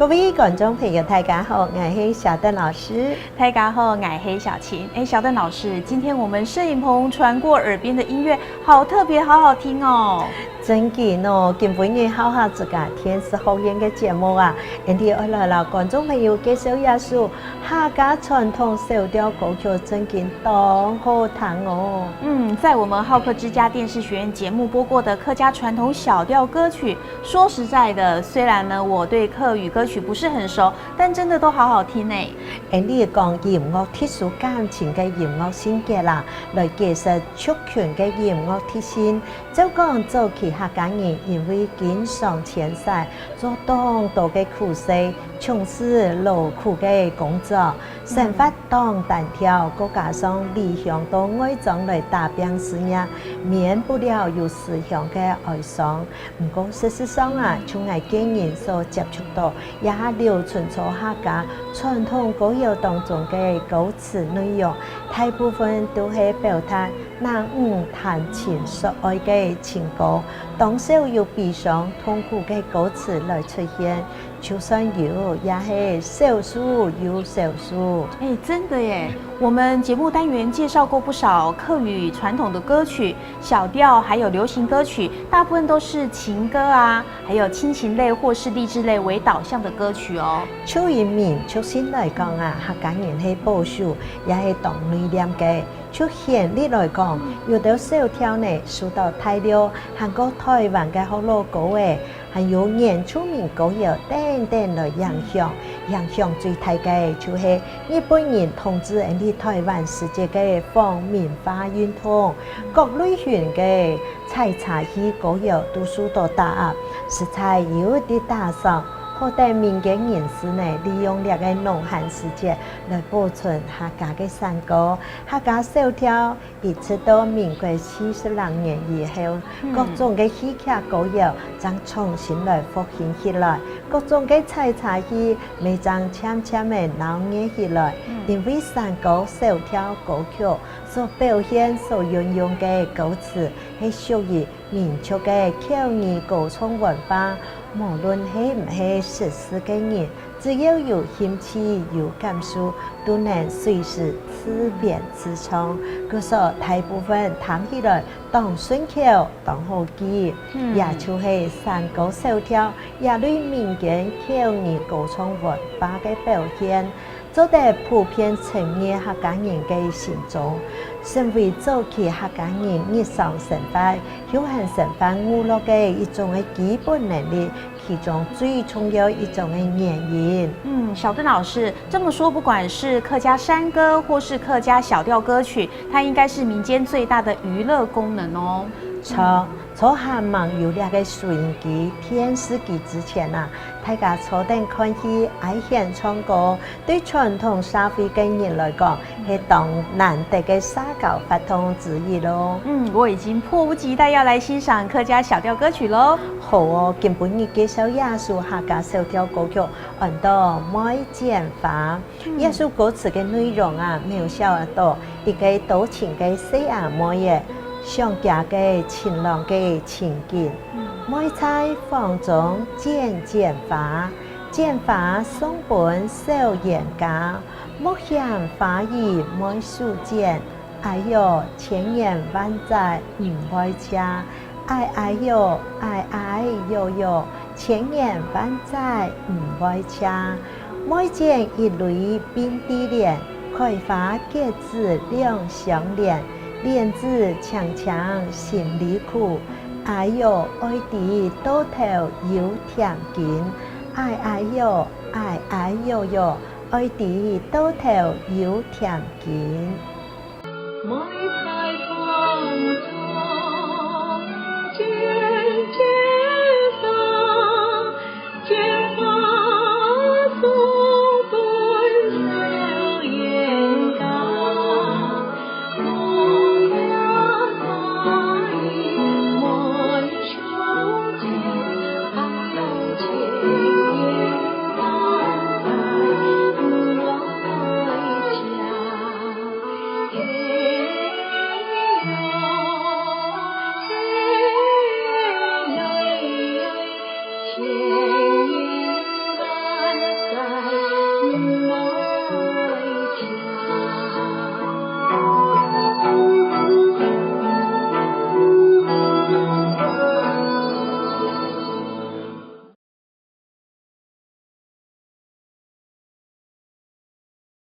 各位觀眾朋友，大家好，𠊎係小鄧老師。大家好，𠊎係小琴。哎，小鄧老師，今天我們攝影棚傳過耳邊的音樂，好特別，好好聽哦。真嘅喏，今晡日好客之家電視學院的節目啊，𠊎哋愛來老觀眾朋友介紹一首客家傳統小調歌曲，真嘅當好聽哦。嗯，在我們好客之家電視學院節目播過的客家傳統小調歌曲，說實在的，雖然呢我對客語歌曲不是很熟，但真的都好好聽呢。𠊎哋講音樂特殊感情的音樂性格啦，來解釋族群的音樂特性，就講早期客家人因為經常遷徙，做當多的苦事，從事勞苦的工作，生活當單調，閣加上離鄉到外庄來打拼事業，免不了有思鄉的哀傷。毋過事實上啊，從𠊎個人所接觸到，也留存著客家傳統歌謠當中的歌詞內容，大部分都係表達男女談情說愛的情歌，當少有悲傷痛苦的歌詞來出現，就算有，也係少數又少數。哎，真的耶！我們節目單元介紹過不少客語傳統的歌曲、小調，還有流行歌曲，大部分都是情歌啊，還有親情類或是勵志類為導向的歌曲哦。就以民族性來講啊，客家人係保守，也係當內斂的。就旋律來講，有的小調呢，受到大陸、韓國、台灣的福佬歌誒，還有原住民歌謠等等來影響。影響最大的就是日本人統治𠊎哋台灣時節的皇民化運動，各類型的採茶戲歌謠都受到打壓，實在有啲打傷。好多民間人士呢，利用這個農閒時節來保存客家的山歌、客家小調，一直到民國46年以後，各種的戲曲歌謠將重新來復興起來，各種的採茶戲每將漸漸的鬧熱起來，因為山歌、小調歌曲所表現、所運用的歌詞係屬於民族的口語歌唱文化。無論係毋係識字的人，只要有興趣、有感受，都能隨時自編自唱。閣說大部分聽起來當順口、當好記，也就是山歌小調，也類民間口語歌唱文化的表現，做得普遍沉入客家人的心中，成為早期客家人日常生活、休閒生活娛樂的一種的基本能力，其中最重要一種的原因。嗯，小鄧老師這麼說，不管是客家山歌或是客家小調歌曲，它應該是民間最大的娛樂功能哦。錯，在還無有這个收音機、電視機之前啊，大家坐等看戲、愛現唱歌，對傳統社會的人來講，係當難得的社交活動之一囉。嗯，我已經迫不及待要來欣賞客家小調歌曲囉。好哦，今晡日介紹這首客家小調歌曲，按到愛剪花。這首歌詞的內容啊，描寫到一个多情的細阿妹耶，想嫁給情郎的情景，愛在風中剪剪花，剪花送分小冤家，莫嫌花兒愛修剪，哎喲，千年萬載毋愛謝，哎哎喲，哎哎喲喲，千年萬載毋愛謝，愛剪一蕊並蒂蓮，開花結籽兩相連。蓮子強強心裡苦，哎喲，愛佇到頭又添根，哎哎喲，哎哎喲喲，愛佇到頭又添根。